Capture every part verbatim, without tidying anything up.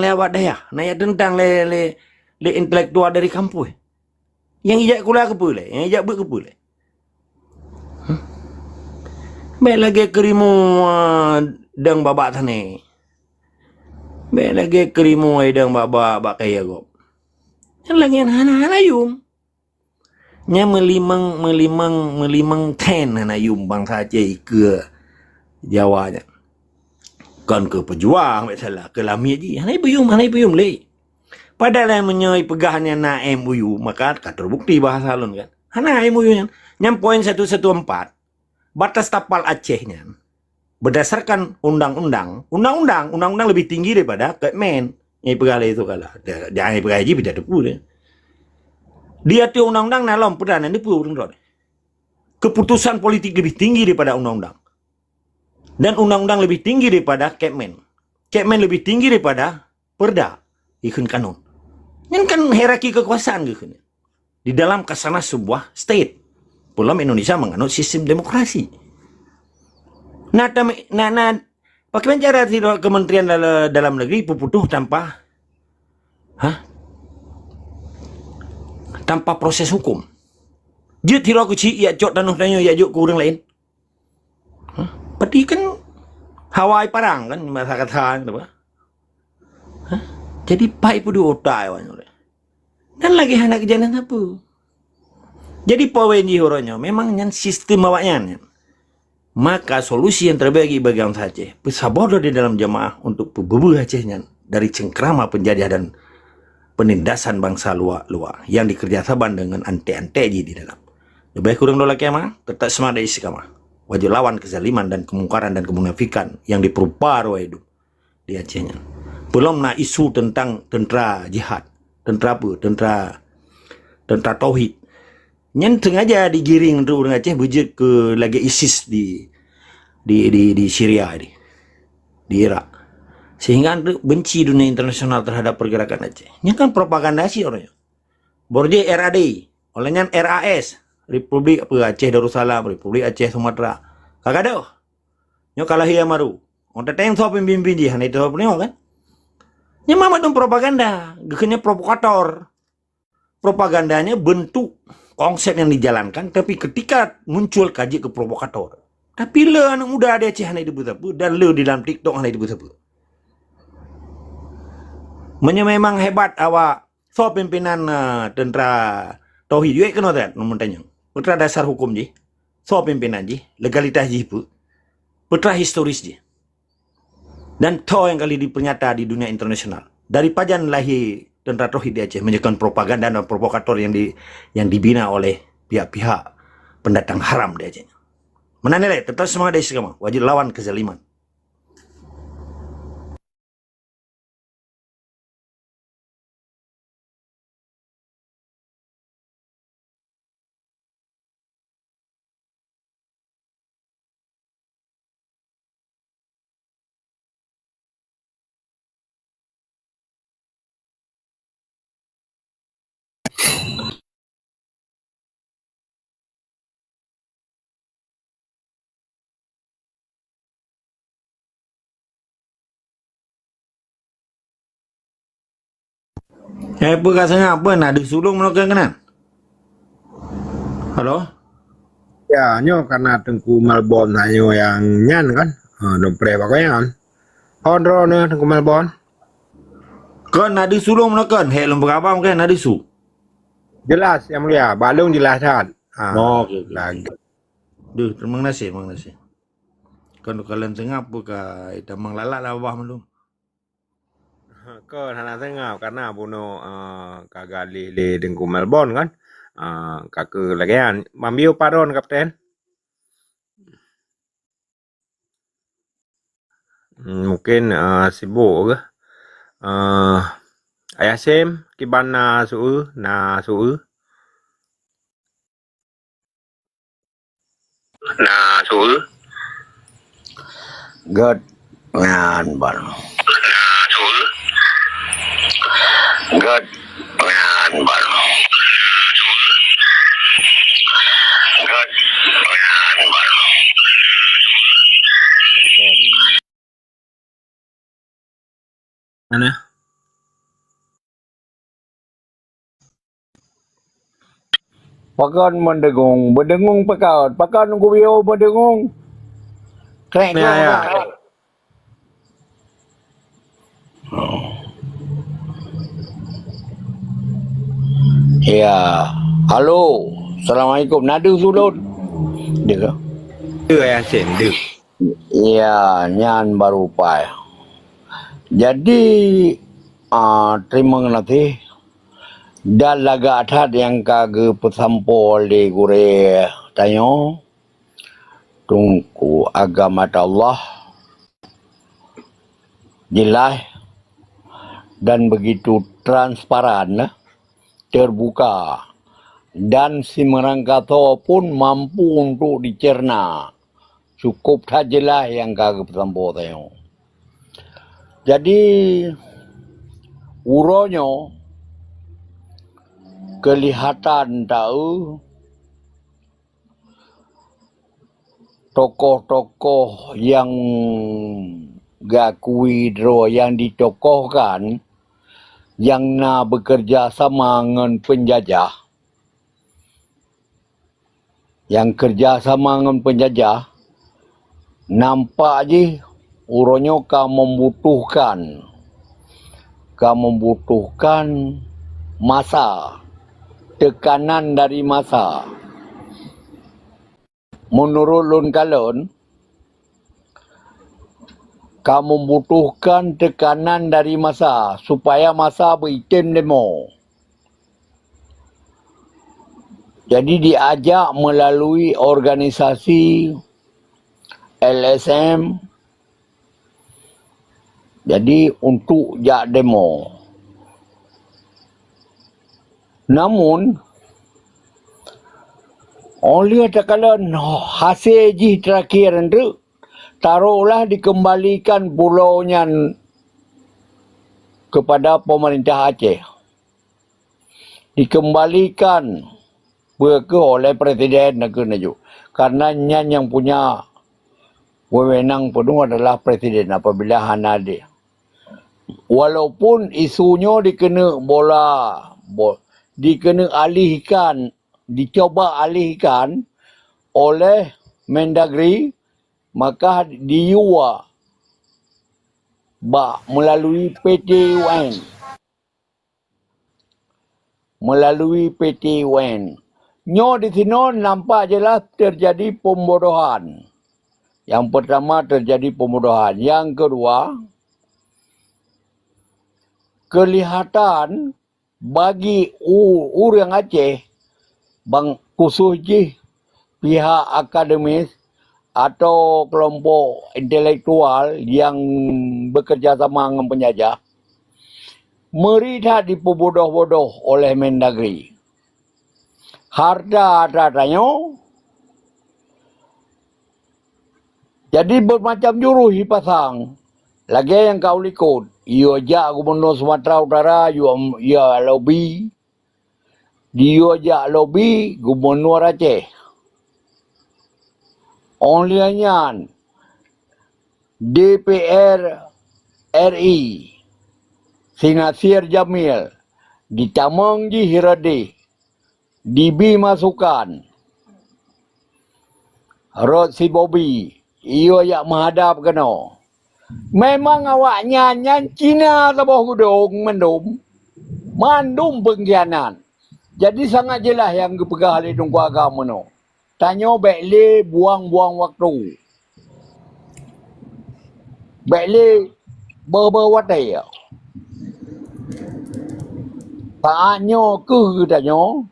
pejabat dayah, na ijak teuntang lé, lé, lé intelektual dari kampus. Nyang ijak sikula keupeue lé? Nyang ijak beuet keupeue lé? Huh? Bèk lagèe keurimong, ah, dong bak-bak sané. Bèk lagèe keurimong dong bak-bak bak kayèe gob. Nyang lagèe nyan hana, hana yum. Nyan meulimong, meulimong, meulimong ten hana yum bansa Aceh ikeue Jawa nyan. Kon keu peujuang, bèk salah, keu lamiet jih. Hana ipeuyum, hana ipeuyum lé. Padahai meunyoe ipeugah nyan na M O U, maka ka teubukti bahasa lôn kan. Hana M O U nyan. Nyan poin satu satu empat. Batas tapal Aceh nyan. Berdasarkan undang-undang, undang-undang, undang-undang lebih tinggi daripada Kepmen. Nyang ipeugah lé Yusuf Kala. Dia, dia nyang ipeugah jih pih tateupeue dia. Di ateueh undang-undang na lom peue na neupeue ureueng droe. Keputusan politik lebih tinggi daripada undang-undang. Dan undang-undang lebih tinggi daripada Kepmen. Kepmen lebih tinggi daripada Perda, geukheun kanun. Nyan kan hierarki kekuasaan geukheun. Di dalam kasanah sebuah state. Peulom Indonesia menganut sistem demokrasi. Nah, tam-, nah, nah, bagaimana cara sidroe Kementerian Dal-, Dalam Negeri peuputoh tanpa, hah? Tanpa proses hukum. Jeuet sidroe keuchik ijak cok tanoh tanyoe ijak jok keu ureueng laén. Hah? Pati kan hawa parang kan, masa kata kan, apa? Hah? Jadi, pai peuduek utai awak nyoe. Dan lagèe hana keujalan sapeue. Jadi, poin jih uroe nyoe, memang nyan sistem awaknyan nyan. Maka solusi yang terbaik bagi bansa Aceh, peusaboh di dalam jamaah untuk peubeubaih Aceh nyan dari cengkrama penjajah dan penindasan bansa luwa-luwa yang dikerjasaman dengan antek-antek jih di dalam. Leubeh kureueng dua lakèe ma, teutap seumangat dan istiqamah. Wajib lawan kezaliman dan kemungkaran dan kemunafikan yang diperupa roh hidup di Aceh nyan. Peulom na isu teuntang teuntra jihad. Teuntra peue? Teuntra, teuntra tauhid. Nyan sengaja digiring untuk ureueng Aceh beujeuet keu lagèe ISIS di, di, di, di Syria, di, di Irak. Sehingga benci dunia internasional terhadap pergerakan Aceh. Nyan kan propaganda cit uroe nyoe. Bôh jih RAD. Óh lheueh nyan RAS. Republik apa, Aceh Darussalam, Republik Aceh Sumatra. Ka gadôh. Nyoe ka lahé nyang baru. Wong tateng soe pimpin-pimpin jih, hana teupeunyoe kan? Nyan memang mandum propaganda. Geukheun nyan provokator. Propagandanya bentuk konsep yang dijalankan, tapi ketika muncul ka jeuet keu provokator. Tapi le aneuk muda di Aceh hana jiteupeue sapeue, dan le di dalam TikTok hana jiteupeue sapeue. Meunyoe memang hebat awak, soe pimpinan, eh, teuntra tauhid, yue keunoe that, meutanyong. Peue teuma dasar hukum jih? Soe pimpinan jih? Legalitas jih peue? Peue teuma historis jih? Dan tho nyang kali dipeunyata di dunia internasional. Dari pajan lahé teuntra tauhid di Aceh meunyoe kon propaganda dan provokator yang di, yang dibina oleh pihak-pihak pendatang haram di Aceh. Meunan ilèe, teutap seumangat dan istiqamah, wajib lawan kezaliman. Eh, peue ka seungab, peue na deuh sulong meunokon keunan? Halo? Ya, nyoe kana Teungku Malbon tanyoe nyang nyan kan? Ha, dong preh bak nyan. Oh, droeneuh Teungku Malbon. Kon na deuh sulong meunokon, hek lôn peugah bang kan na deuh su. Jelas, Yang Mulia. Bak lôn jelas that. Ha, oh, oke, oke. Lagi. Deuh, terima kasih, terima kasih. Kon kalon seungab peue ka itamong lalat lah babah mandum. Kon hana seungab, karena bunoe, eh, ka galeh lé Teungku Malbon kan. Eh, ka keu lagèe nyan. Mambiu padon, Kapten? Hmm, mungkin, eh, sibuk keuh. Eh, Ayah Sem, kiban na su-eu, na su-eu? Na su-eu? Gèt nyan ban. Na su-eu? Gèt nyan ban. Gèt nyan ban. Mana? Pakon meudeungung? Meudeungung pakon? Pakon gubiyeu meudeungung? Krek, krek, ya, ya, krek. Ya. Halo. Assalamualaikum. Na deuh ulôn? Deuh. Deuh, Ayah Hussein, deuh. Ya, nyan baru pai. Jadi, ah, terima kasih. Dan lagak that nyang ka geupeusampoe lé gurée tanyoe, Teungku, agama Allah jeulaih dan begitu transparan, teubuka, dan simeurangkasoe pun mampu untuk diceurna. Cukôp that jeulaih nyang ka geupeusampoe tanyoe. Jadi, uroe nyoe keulihatan taeu tokoh-tokoh nyang geukui droe nyang ditokohkan, nyang na beukeureuja sama ngon peunjajah, nyang keureuja sama ngon peunjajah, nampak jih uroe nyoe ka membutuhkan, ka membutuhkan masa, teukanan dari masa. Meunurot lôn kalon, ka membutuhkan teukanan dari masa, supaya masa beuitem demo. Jadi, diajak melalui organisasi L S M, jadi, untuk jak demo. Namun, óh lheueh takalon hasé jih terakhir nyan, taruhlah dikembalikan pulo nyan kepada pemerintah Aceh. Dikembalikan, peue kheueh, oleh presiden, na kheueh laju. Karena nyan nyang punya wewenang penuh adalah presiden apabila hana di-, walaupun isu nyoe dikeuneuk bola, bo-, dikeuneuk alihkan, dicoba alihkan oleh Mendagri, maka diyue bak melalui P T U N. Melalui P T U N. Nyoe di sinoe nampak jelas terjadi pembodohan. Yang pertama terjadi pembodohan. Yang kedua, kelihatan bagi u-, ureuëng Aceh, bang khusus jih pihak akademis atau kelompok intelektual yang bekerja sama ngon penjajah, meuri that dipeubodoh-bodoh oleh Mendagri. Harta-harta tanyoe jadi bermacam jurus jipasang. Lagée nyang ka ulikot, yue jak gubunur Sumatera Utara, yue, yue lobi, diyue jak lobi gubunur Aceh. Óh lheueh nyan, D P R R I, si Nasir Jamil, ditamong jih Hireudeh, dibi masukan, rot si Bobi, yue jak meuhadab keunoe. Memang awaknyan nyan Cina saboh gudong mandum, mandum peungkhianat. Jadi sangat jeulaih nyang geupeugah lé Teungku Agam meunoe. Tanyoe bék lé buang-buang waktu. Bék lé beuh-beuh watée. Saát nyoe kheueh geutanyoe,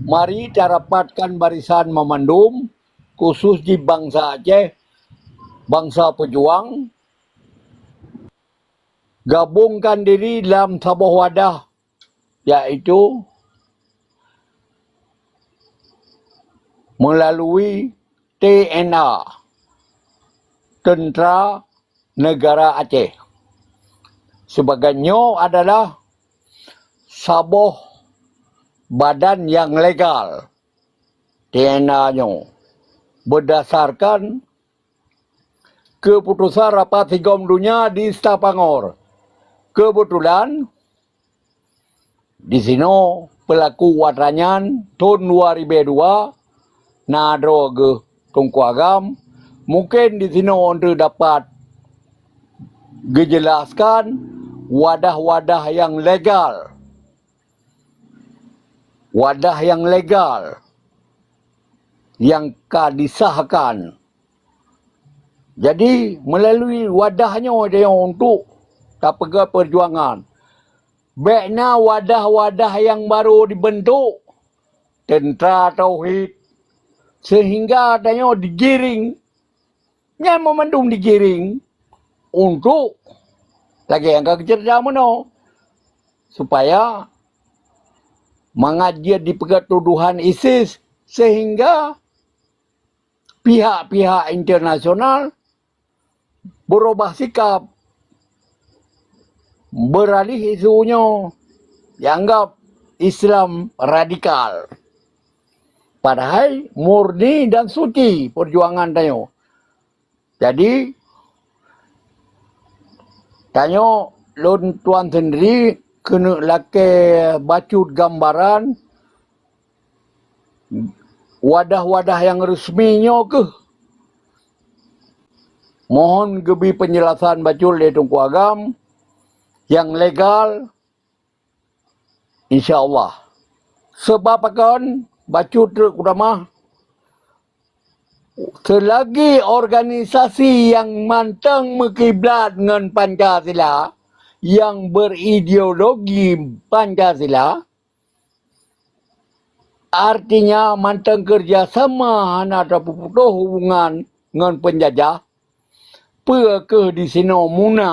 mari tarapatkan barisan meumandum, khusus jih bansa Aceh, bansa peujuang, gabungkan diri lam saboh wadah, yaitu melalui T N A, Tentera Negara Aceh. Sibagai nyoe adalah saboh badan nyang legal, T N A nyoe, berdasarkan keputusan Rapat Sigom Donya di Stapangor. Kebetulan, di sinoe peulaku watranyan thon dua ribèe dua na droe geuh Teungku Agam, mungken disinoe teudapat geujeulaskan wadah-wadah nyang legal. Wadah nyang legal nyang ka disahkan. Jadi, meulalu wadah nyoe tanyoe untuk tapeugah peujuangan. Bèk na wadah-wadah nyang barô dibeuntuk, teuntra tauhid, seuhingga tanyoe digiring. Nyan meumandum digiring untuk lagèe nyang ka geuceurita meunoe, supaya mangat jeuet dipeugah tuduhan ISIS, seuhingga pihak-pihak internasional beurubah sikap, beuralih isu nyoe, jianggap Islam radikal. Padahai murni dan suci peujuangan tanyoe. Jadi, tanyoe lôn tuan sendiri keuneuk lakèe bacut gambaran wadah-wadah nyang resmi nyoe keuh. Mohon geubri peunjelasan bacut lé Teungku Agam nyang legal, insya Allah. Seubab pakon, bacut treuk kutamah, seulagi organisasi nyang mantong meukiblat ngon Pancasila, nyang berideologi Pancasila, artinya mantong keurjasama hana tapeuputoh hubungan ngon peunjajah, peue keuh disinoe MUNA,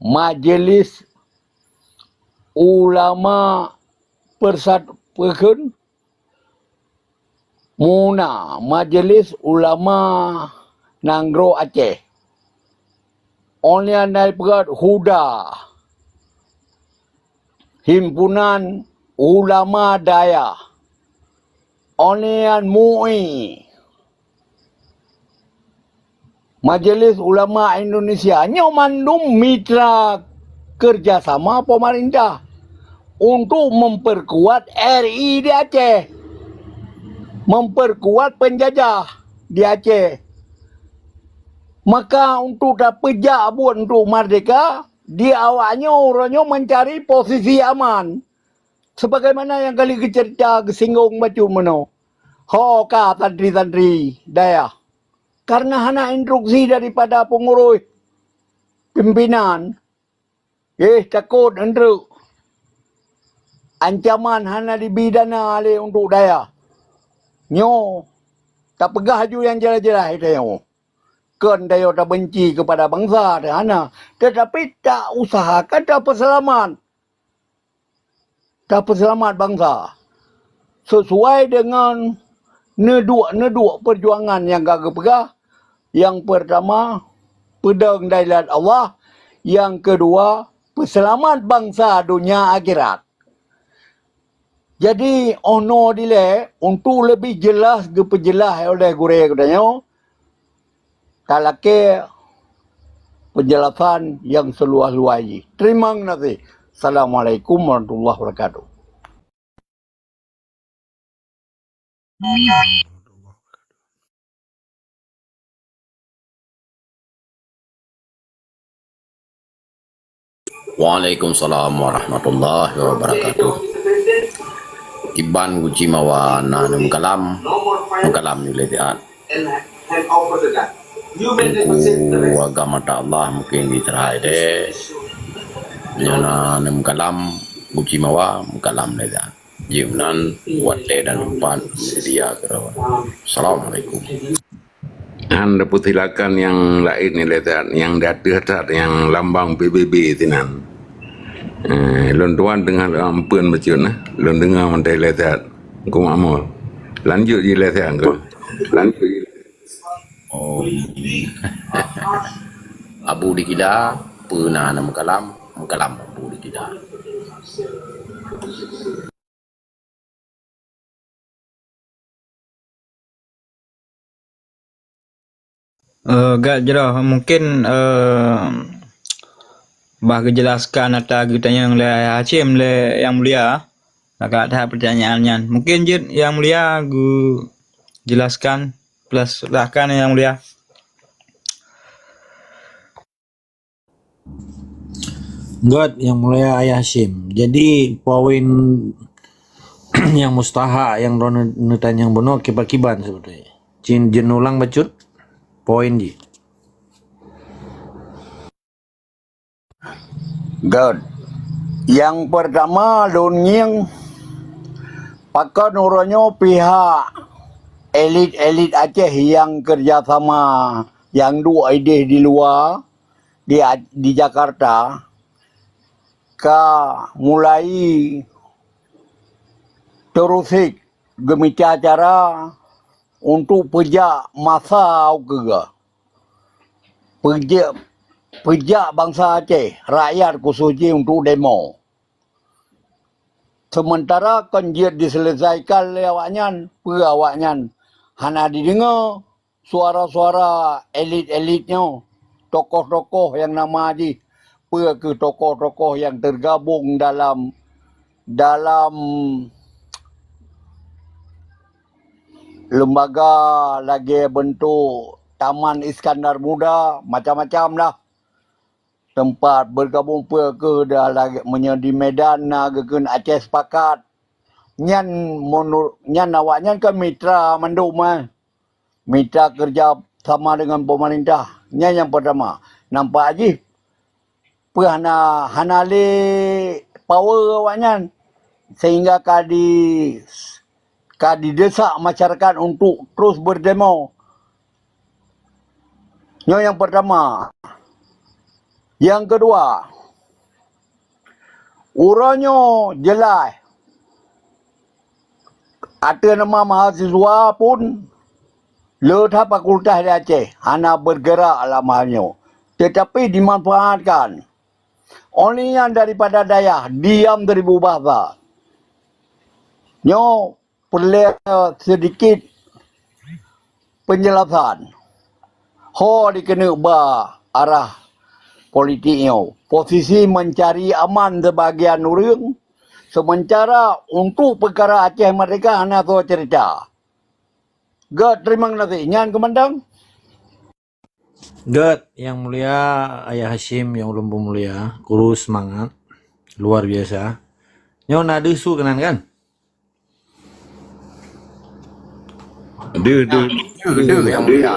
Majelis Ulama Persat-, peue kheun? MUNA, Majelis Ulama Nanggroe Aceh. Óh lheueh nyan peugah HUDA, Himpunan Ulama Dayah. Óh lheueh nyan MUI, Majelis Ulama Indonesia. Nyoe mandum mitra keurjasama pemerintah untuk memperkuat R I di Aceh, memperkuat penjajah di Aceh. Maka untuk tapeujak buet untuk merdeka, di awak nyoe uroe nyoe mencari posisi aman. Sebagaimana nyang ka lheueh geuceurita geusinggong bacut meunoe, ho ka santri-santri dayah, karena hana instruksi daripada pengurus pimpinan. Eh, takot eunteuk ancaman hana dibi dana lé untuk dayah. Nyoe, tapeugah laju nyang jeulaih-jeulaih tanyoe. Kon tanyoe tabenci keupada bansa teuh hana, teutapi tausahakan tapeuseulamat, tapeuseulamat bansa. Sisuai deungon neuduek-neuduek peujuangan nyang ka geupeugah, nyang peurtama, peudong dailat Allah, nyang keudua, peuseulamat bansa donya akhirat. Jadi, óh noe dilèe, untuk leubeh jeulaih geupeujeulaih oleh gurèe geutanyoe, talakèe peunjelasan nyang seuluwah-luwah jih. Teurimong gaséh. Assalamualaikum warahmatullahi wabarakatuh. Waalaikumsalam warahmatullahi wabarakatuh. Kiban Guci Mawa na neumeukalam, meukalam nyoe lé siat. Teungku Agam Mata Allah mungken jiteurai deh. Nyoe na neumeukalam, Guci Mawa meukalam lé siat. Jeuem nan watèe dan teumpat meuseudia keudroe. Assalamualaikum. Han tapeusilakan nyang laén ilèe that, nyang di ateueh that, nyang lambang P B B sinan. Eh, lôn tuan teungoh lôn ampeuen bacut nah. Lôn deungoe mantong ilèe that. Teungku Makmur. Lanjut jih ilèe that, Teungku. Lanjut jih. Oh. Abu Dikida, peue na neumeukalam, meukalam Abu Dikida. Eh, gak jroh, mungkin, eh, bah geujelaskan ata geutanyong lé Ayah Hasyim lé Yang Mulia, lagak that peutanyaan nyan. Mungkin jeuet Yang Mulia geujelaskan, plus silahkan Yang Mulia. Göt, Yang Mulia Ayah Hasyim. Jadi, poin nyang mustahak nyang droeneuh neutanyong bunoe kiban-kiban seubeutoe. Cit jeuet neulang bacut poin jih. Göt. Nyang peurtama, lôn ngieng pakon uroe nyoe pihak elit-elit Aceh nyang keureuja sama nyang duek idéh di luwa, di, di Jakarta, ka mulai teurusik geumita cara untuk peujak masa ukeue, peujak, peujak bansa Aceh, rakyat khusos jih untuk demo. Seumeuntara kon jeuet diseuleusaikan lé awaknyan, peue awaknyan hana jideungoe suara-suara elit-elit nyoe, tokoh-tokoh nyang nama jih, peue keuh tokoh-tokoh nyang teugabong dalam, dalam lembaga lagée beuntuk Taman Iskandar Muda, macam-macam lah. Teumpat beugabong peue keuh dah lagée meunyoe di Medan na geukheun Aceh Sepakat. Nyan meunurot nyan awaknyan kan mitra mandum, eh. Mitra keureuja sama dengan pemerintah. Nyan nyang pertama. Nampak jih peue hana, hana lé power awaknyan sehingga ka di, ka didesak masyarakat untuk terus berdemo. Nyoe nyang pertama. Nyang keudua, uroe nyoe jeulaih ateueh nama mahasiswa pun le that fakultas di Aceh hana bergerak lam hal nyoe, tetapi dimanfaatkan. Oleh nyan daripada dayah diam dari bubasa. Nyoe peureulée seudikit peunjelasan. Ho dikeuneuk ba arah politik nyoe. Posisi meuncari aman sibagian ureuëng, seumeuntara untuk peukara Aceh Merdeka hana soe cerita. Göt, terima kasih. Nyan keumandang. Göt, Yang Mulia Ayah Hasyim nyang ulôn peumulia, kuru seumangat luar biasa. Nyoe na deuh su keunan kan? Deuh, deuh. Deuh, deuh, Yang Mulia.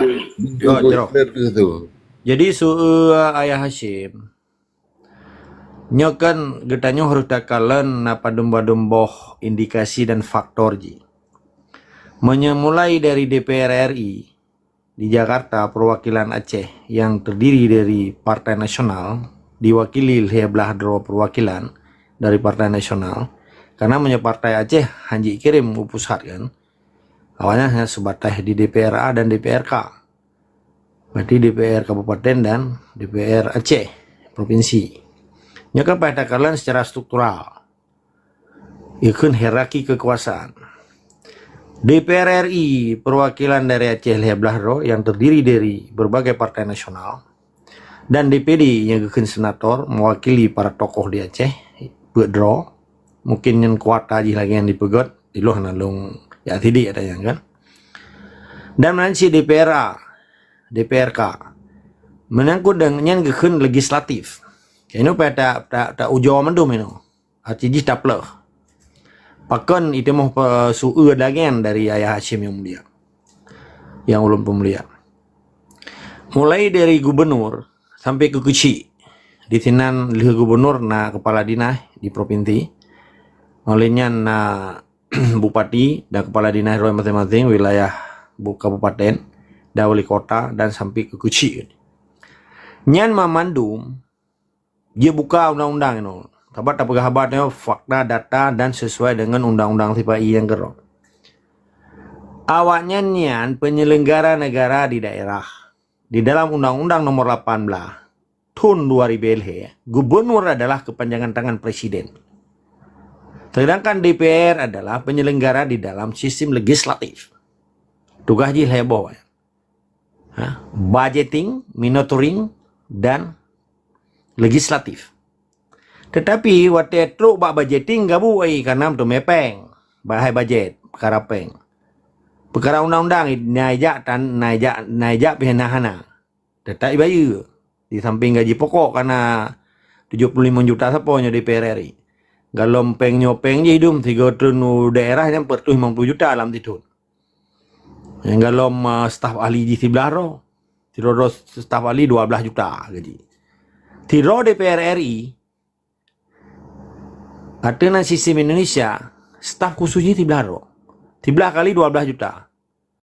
Göt, jroh. Jadi su Ayah Hasyim, nyoe kan geutanyoe harôh takalon na padum-padum boh indikasi dan faktor jih. Meunyoe mulai dari DPR RI di Jakarta, perwakilan Aceh yang terdiri dari Partai Nasional, diwakili lhée blaih droe perwakilan dari Partai Nasional, karena meunyoe Partai Aceh hana jikirém u pusat kan, awaknyan hanya sebatas di DPRA dan DPRK. Berarti DPR kabupaten dan DPR Aceh provinsi. Nyoe kan payah takalon secara struktural. Ikheun hierarki kekuasaan. DPR RI perwakilan dari Aceh lhée blaih droe yang terdiri dari berbagai partai nasional dan DPD nyang geukheun senator mewakili para tokoh di Aceh peuet droe. Mungkin nyan kuota jih lagée nyang dipeugét, di luwa na lôn jak sidik ata nyan kan. Dan meunan cit DPRA, DPRK. Meunangkut deungon nyan geukheun legislatif. Keunoe payah ta, ta, ta ujoe mandum inoe. Arti jih taplôh. Pakon iteumoh pe-, su-eu lagée nyan dari Ayah Hasyim nyang mulia. Nyang ulôn peumulia. Mulai dari gubernur sampai keu keuchik. Di sinan lheueh gubernur na kepala dinas di provinsi. Oleh nyan na bupati dan kepala dinas rot maséng-maséng wilayah bu-, kabupaten dan wali kota dan sampai keu keuchik. Nyan mamandum jeuet buka undang-undang inoe. Sabab tapeugah haba nyoe fakta, data dan sesuai dengan undang-undang sipa-i nyang keudroe. Awaknyan nyan penyelenggara negara di daerah. Di dalam Undang-Undang Nomor lapan belas Thon dua ribu lhée, gubernur adalah kepanjangan tangan presiden. Sedangkan DPR adalah penyelenggara di dalam sistem legislatif. Tugas jih lhée boh. Ha? Budgeting, monitoring, dan legislatif. Tetapi watée trok bak budgeting gabu ai kana meuteumé péng. Bahai bajet, peukara péng. Peukara undang-undang na ijak tan na ijak na ijak pih hana-hana. Teutap ibayeue. Di samping gaji pokok kana tujoh puluh limong juta sapo nyoe DPR RI. Galom péng nyoe péng jih dum sigoe treun u daerah nyang peuet reutôh limong puluh juta lam sithon. Nyang galom uh, staf ahli jih siblaih droe. Sidroe staf ahli dua belas juta gaji. Sidroe DPR RI ateueh nan sistem Indonesia, staf khusus jih siblaih droe. Siblaih kali dua belas juta.